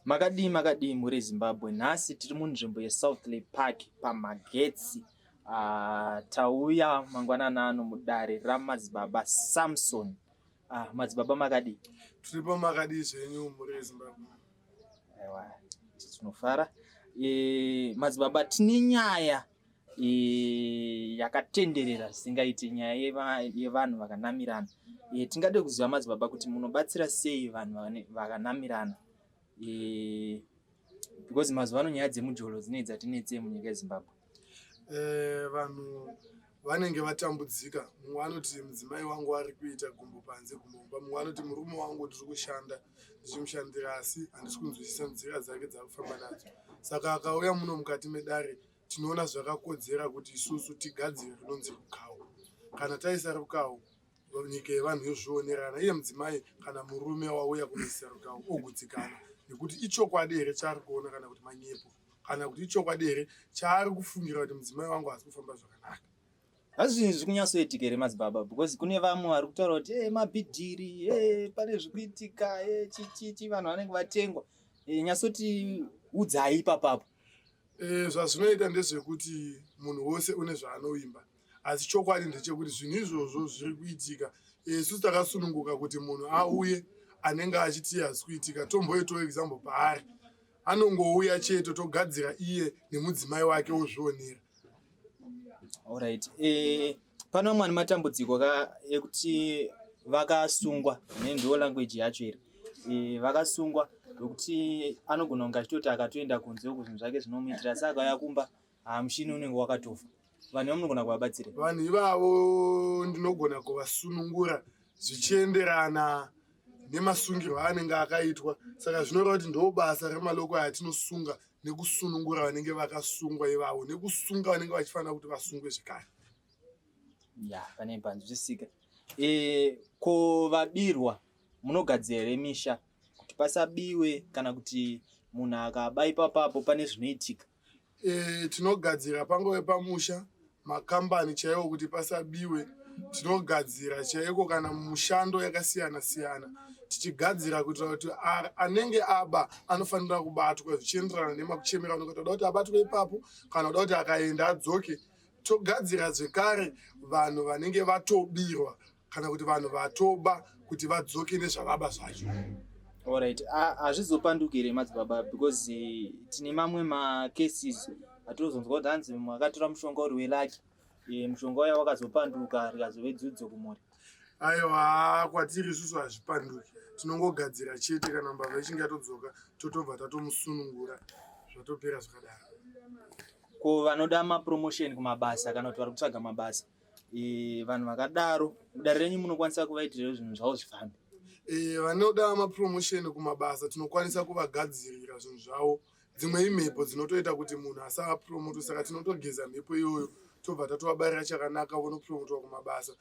Makadii makadii mhuri yeZimbabwe, nhasi tiri munzvimbo yeSouthlea Park pamagetsi. Tauya mangwanani ano mudare ramadzibaba Samson. Madzibaba makadii? Tiripo, makadii zvenyu mhuri yeZimbabwe? Aiwa, tinofara. Madzibaba, tine nyaya yakatenderera zvisingaiti, nyaya yevanhu vakanamirana. Tingade kuziva madzibaba kuti munobatsira sei vanhu vakanamirana, because mazuva ano nyaya dzemujolo dzinenge dzatinetsei munyika yeZimbabwe. Vanhu vanenge vatambudzika. Mumwe anoti mudzimai wangu ari kuita gumbo panze, gumbo mumba. Mumwe anoti murume wangu tiri kushanda, ndichimushandira, asi handisi kunzwisisa nzira dzake dzaakufamba nadzo. Saka akauya muno mukati medare, tinoona zvakakodzera kuti isusu tigadzire runonzi rukawo. Kana taisa rukawo, nyika yevanhu yozvionerana, iye mudzimai kana murume wauya kunoisa rukawo ogutsikana nekuti ichokwadi here chaari kuona kana kuti manyepo, kana kuti ichokwadi here chaari kufungira kuti mudzimai wangu haasi kufamba zvakanaka. Asi zvinhu zviri kunyatsoitika here madzibaba? Because kune vamwe vari kutaura kuti mabhidhiri, pane zvikuitika, chichichi, vanhu vanenge vatengwa. Nyatsoti udzai ipapapo. Zvazvinoita ndezvekuti munhu wose une zvaanovimba, asi chokwadi ndechekuti zvinhu izvozvo zviri kuitika. Isusu takasununguka kuti munhu auye anenge achiti hazisi kuitika, tomboitawo example paari. Anongouya chete, togadzira iye nemudzimai wake, wozvionera. Alright. Pane vamwe vane matambudziko ka ekuti vakasungwa, nendiwo language yacho iri, vakasungwa wekuti anogona kunge achitoti akatoenda kunze uku zvinhu zvake zvinomuitira, asi akauya kumba mushini unenge wakatofa. Vanhu ivo munogona kuvabatsira? Vanhu ivavo ndinogona kuvasunungura zvichienderana nemasungirwo aanenge akaitwa. Saka zvinoreva kuti ndo basa remaloko aya, tinosunga nekusunungura vanenge vakasungwa ivavo, nekusunga vanenge vachifanira kuti vasungwe zvekare. Ya, pane panzwisisika. Ko vabirwa, munogadzira here misha kuti pasabiwe, kana kuti munhu akaba ipapapo pane zvinoitika? Tinogadzira pangove pamusha, makambani chaiwo kuti pasabiwe. Tinogadzira chaiko kana mushando yakasiyana siyana, tichigadzira kuitira kuti anenge aba anofanira kubatwa zvichienderana nemakuchemera anenge toda kuti abatwe ipapo, kana kuda kuti akaenda adzoke. Togadzira zvekare vanhu vanenge vatobirwa kana kuti vanhu vatoba kuti vadzoke nezvavaba zvacho. Alright, hazvizopanduki here madzibaba? Because tine mamwe macases atinozonzwa kuti hanzi mumwe akatora mushonga uri welucky, mushonga uya wakazopanduka, rikazove dzudzo kumhuri. Aiwa, kwatiri isusu hazvipanduki, tinongogadzira chete. Kana mbavha ichinge yatodzoka, totobva tatomusunungura, zvatopera zvakadaro. Ko vanoda mapromotion kumabasa kana kuti vari kutsvaga mabasa, vanhu vakadaro mudare renyu munokwanisa kuvaitira zvinhu zvavo zvifambe? Vanoda mapromotion kumabasa tinokwanisa kuvagadzirira zvinhu zvavo. Dzimwe imhepo dzinotoita kuti munhu asapromotwa, saka tinotogeza mhepo iyoyo, tobva tatovabarira chakanaka, vonopromotwa kumabasa.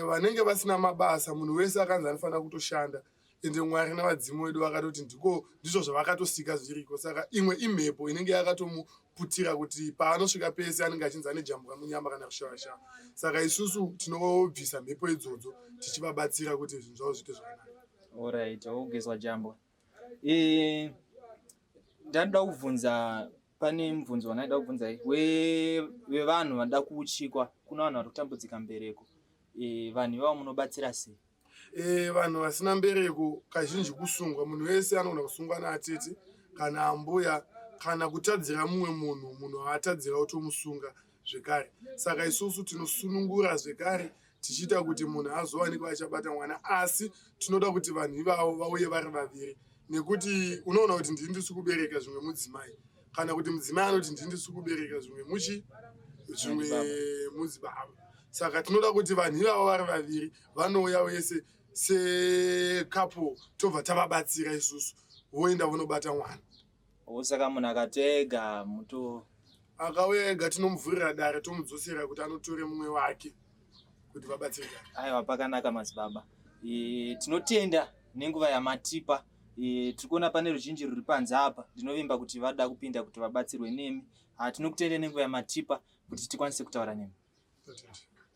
Vanenge vasina mabasa, munhu wese akanzi anofanira kutoshanda, ende Mwari navadzimu vedu vakatoti ndiko ndizvo zvavakatosika zviriko. Saka imwe imhepo inenge yakatomuputira kuti paanosvika pese anenge achinzi ane jambwa munyama kana kushava-shava. Saka isusu tinobvisa mhepo idzodzo tichivabatsira kuti zvinhu zvavo zviite zvakanaka. Alright, wokugezwa jambwa. Ndanoda kubvunza, pane mubvunzo wandaida kubvunza wevanhu vanoda kuuchikwa. Kuna vanhu vari kutambudzika mbereko, vanhu ivavo munobatsira sei? Vanhu vasina mbereko kazhinji kusungwa. Munhu wese anogona kusungwa naatete kana ambuya kana kutadzira mumwe munhu, munhu aatadzira otomusunga zvekare. Saka isusu tinosunungura zvekare, tichiita kuti munhu azowanikwa achabata mwana, asi tinoda kuti vanhu ivavo vauye vari vaviri, nekuti unoona kuti ndini ndisi kubereka, zvimwe mudzimai, kana kuti mudzimai anoti ndini ndisi kubereka, zvimwe muchi zvimwe mudzibaba. Saka tinoda kuti vanhu ivavo vari vaviri vanouya vese secouple, tobva tavabatsira isusu, voenda vonobata mwana. Saka munhu akatega muto Akauya ega, tinomuvhurira dare, tomudzosera kuti anotore mumwe wake kuti vabatsirikane. Aiwa, pakanaka madzibaba. Tinotenda nenguva yamatipa. Tiri kuona pane ruzhinji ruri panze apa, ndinovimba kuti vada kupinda kuti vabatsirwe nemi. Tinokutenda nenguva yamatipa kuti tikwanise kutaura nemi. Totenda.